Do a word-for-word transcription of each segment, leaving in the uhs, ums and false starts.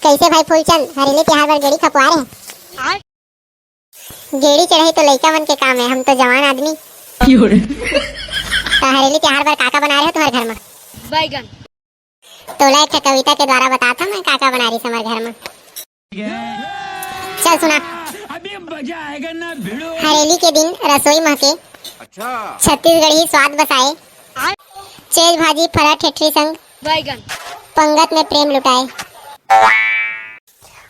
कैसे भाई फूलचंद, हरेली तिहार बर गेड़ी खपवा रहे? गेड़ी चढ़ाई तो लइका मन के काम है, हम तो जवान आदमी। त हरेली तिहार बर का का बना रहे हो तुम्हारे घर में? बैगन। तोला एक ठे कविता के द्वारा बतात हंव मैं का का बना रही हमर घर में। चल सुना। अभी मजा आएगा ना भिड़ो। हरेली के दिन रसोई महके। अच्छा। छत्तीसगढ़ी स्वाद बसाए। चेज भाजी फरा ठेठरी संग। बैगन। पंगत में प्रेम लुटाए।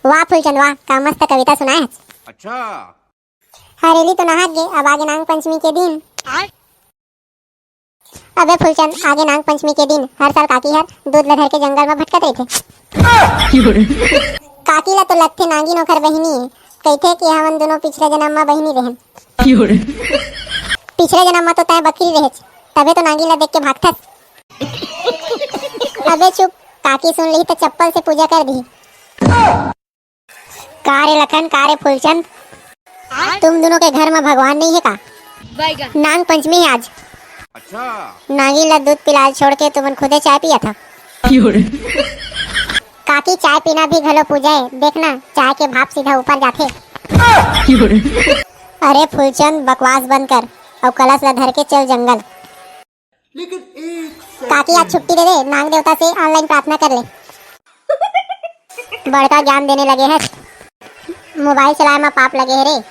वाह फूलचंद वाह, का मस्त कविता सुनाए हस। अच्छा। हरेली तो नहात गे, अब आगे नांग पंचमी के दिन। अबे फूलचंद, आगे नांग पंचमी के दिन हर साल काकी हर दूध ल धर के जंगल म भटकत रहिथे। काकी ल तो लगथे नागिन ओखर बहिनी ए, कहिथे कि हमन दुनों पिछला जनम म बहिनी रहेन। पिछला जनम म तो तैं बकरी रहेच, तभे तो नागिन ल देख के भागथस। अबे चुप, काकी सुन लिही त चप्पल से पूजा कर दिही। का रे लखन, का रे फूलचंद, तुम दुनों के घर म भगवान नहीं है का? बैगन। नांग पंचमी है आज। अच्छा। नागिन ला दूध पिलाल छोड़ के तुमन खुदे चाय पिया था। काकी, चाय पीना भी घलो पूजा है, देखना चाय के भाप सीधा ऊपर जाथे। अरे फूलचंद, बकवास बंद कर अउ कलश ला धर के चल जंगल। लेकिन एक second। काकी आज छुट्टी दे दे, नाग देवता से online प्रार्थना कर ले। बड़का ज्ञान देने लगे है। मोबाइल चलाए म पाप लगे है रे।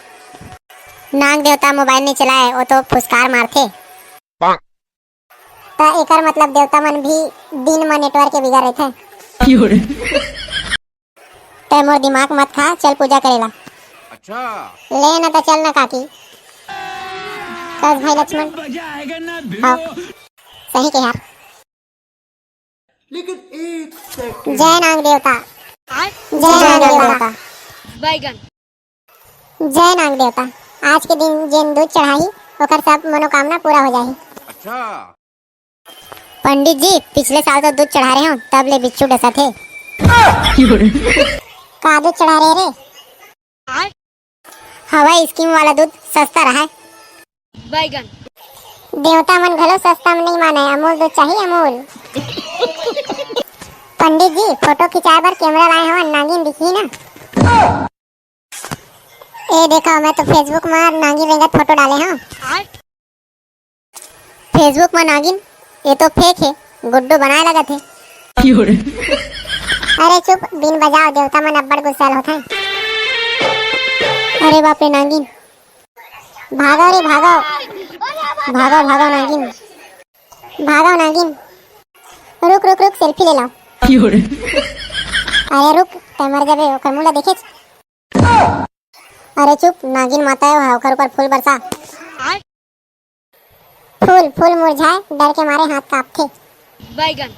नाग देवता मोबाइल नहीं चलाए, वो तो फुसकार मारथे। त एकर मतलब देवता मन भी दिन म network के बिगड़ रहिथे। तै मोर दिमाग मत खा, चल पूजा करेला। अच्छा। ले ना त चल ना काकी। कस भाई लक्ष्मण। हाँ, सही के यार। लेकिन एक second। जय नाग देवता। जय नाग देवता। बैगन। जय नाग देवता। आज के दिन जेन दूध चढ़ाही, ओकर सब मनोकामना पूरा हो जाही। अच्छा। पंडित जी, पिछले साल तो दूध चढ़ा रहे हो, तब ले बिच्छू डसत हे। का दूध चढ़ा रहे रे? हवा scheme वाला दूध सस्ता रहा है। बैगन। देवता मन घलो सस्ता में नहीं माने, अमूल दूध चाहिए, अमूल। पंडित जी, फोटो खिंचाए बर कैमरा लाए हवन, नागिन दिखी ना। ए देखा, मैं तो Facebook में नागिन रेंगत फोटो डाले हूँ। Facebook में नागिन, ये तो fake है, गुड्डू बनाए लगत है। अरे चुप, बिन बजाओ, देवता मन अब्बड़ गुस्सा होत हैं। अरे बाप रे नागिन, भागो रे भागो, भागो भागो नागिन, भागो नागिन, रुक रुक रुक, selfie ले लाओ। अरे रुक, तै मर जाबे, ओकर मुंह ला देखेच। अरे चुप, नागिन माता है, ओकर ऊपर फूल बरसा। फूल, फूल मुरझाए, डर के मारे हाथ कांपथे। बैगन।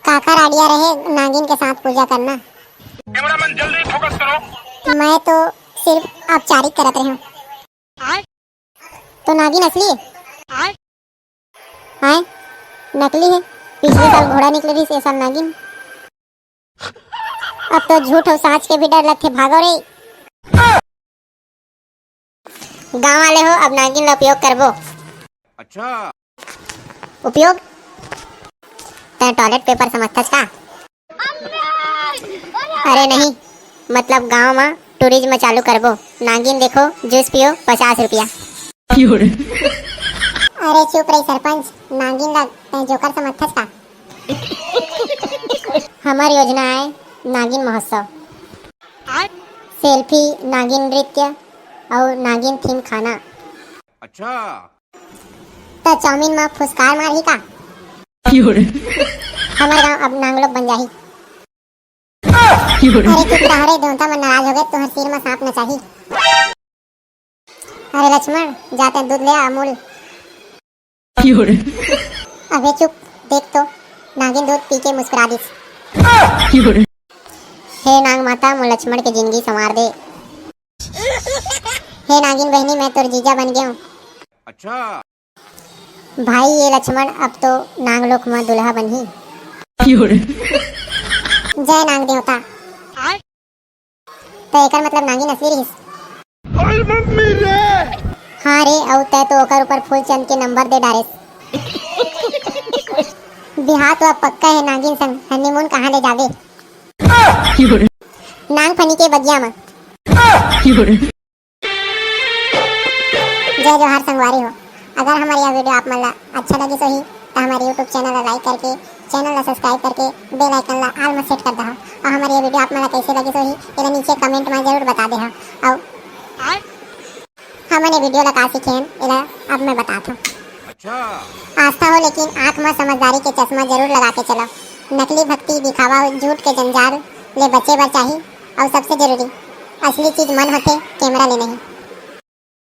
काकर idea रहे नागिन के साथ पूजा करना? कैमरामैन, जल्दी focus करो। मैं तो सिर्फ औपचारिक करत रहे हूँ। तो नागिन असली है? आय, नकली है। पिछले साल घोड़ा निकले रहिस, ए साल नागिन। अब तो झूठ अउ सांच के भी डर लगथे, भागो रे। गांव वाले हो, अब नागिन ला उपयोग करबो। अच्छा। उपयोग? तैं toilet paper समझथस का? अरे नहीं, मतलब गांव में tourism चालू करबो। नागिन देखो, juice पियो, पचास रुपया। अरे चुप रे सरपंच, नागिन ला तैं जोकर समझथस का? हमर योजना आय नागिन महोत्सव। Selfie, नागिन नृत्य अउ नागिन theme खाना। अच्छा। त चाउमीन म फुसकार मारही का? हमर गांव अब नांगलोक बन जाही। अरे चुप रह रे, देवता मन नाराज हो गए, तुहर सिर म सांप नचाही। अरे लक्ष्मण, जा तैं दूध ले आ, अमूल। अबे चुप, देख तो, नागिन दूध पी के मुस्कुरा दिस। हे नाग माता, मोर लक्ष्मण के जिंदगी संवार दे। हे नागिन बहिनी, मैं तोर जीजा बन गेंव। अच्छा। भाई, ये लक्ष्मण अब तो नागलोक म दूल्हा बनही। जय नाग देवता। त एकर मतलब नागिन असली रहिस। ओए मम्मी रे! हाँ रे, अउ तै तो ओकर ऊपर फूलचंद के नंबर दे डारेस। बिहाव तो अब पक्का है नागिन संग, honeymoon कहाँ ले जाबे? नांगफनी के बगिया म। जय जोहार संगवारी हो, अगर हमर यह वीडियो आप मन ला अच्छा लगिस होही, त हमर YouTube चैनल ला like करके, चैनल ला subscribe करके, bell icon ला all म set कर दहा। अउ हमर ये वीडियो आप मन ला कैसे लगिस होही, एला नीचे comment म जरूर बता देहा। अउ हमन ये वीडियो ला का सीखे हन, एला अब मैं बतात हूँ। अच्छा। आस्था हो, लेकिन आँख म समझदारी के चश्मा जरूर लगा के चलव। नकली भक्ति, दिखावा, झूठ के जंजाल ले बचे बर चाही। अउ सबसे जरूरी, असली चीज मन होथे, कैमरा ले नहीं।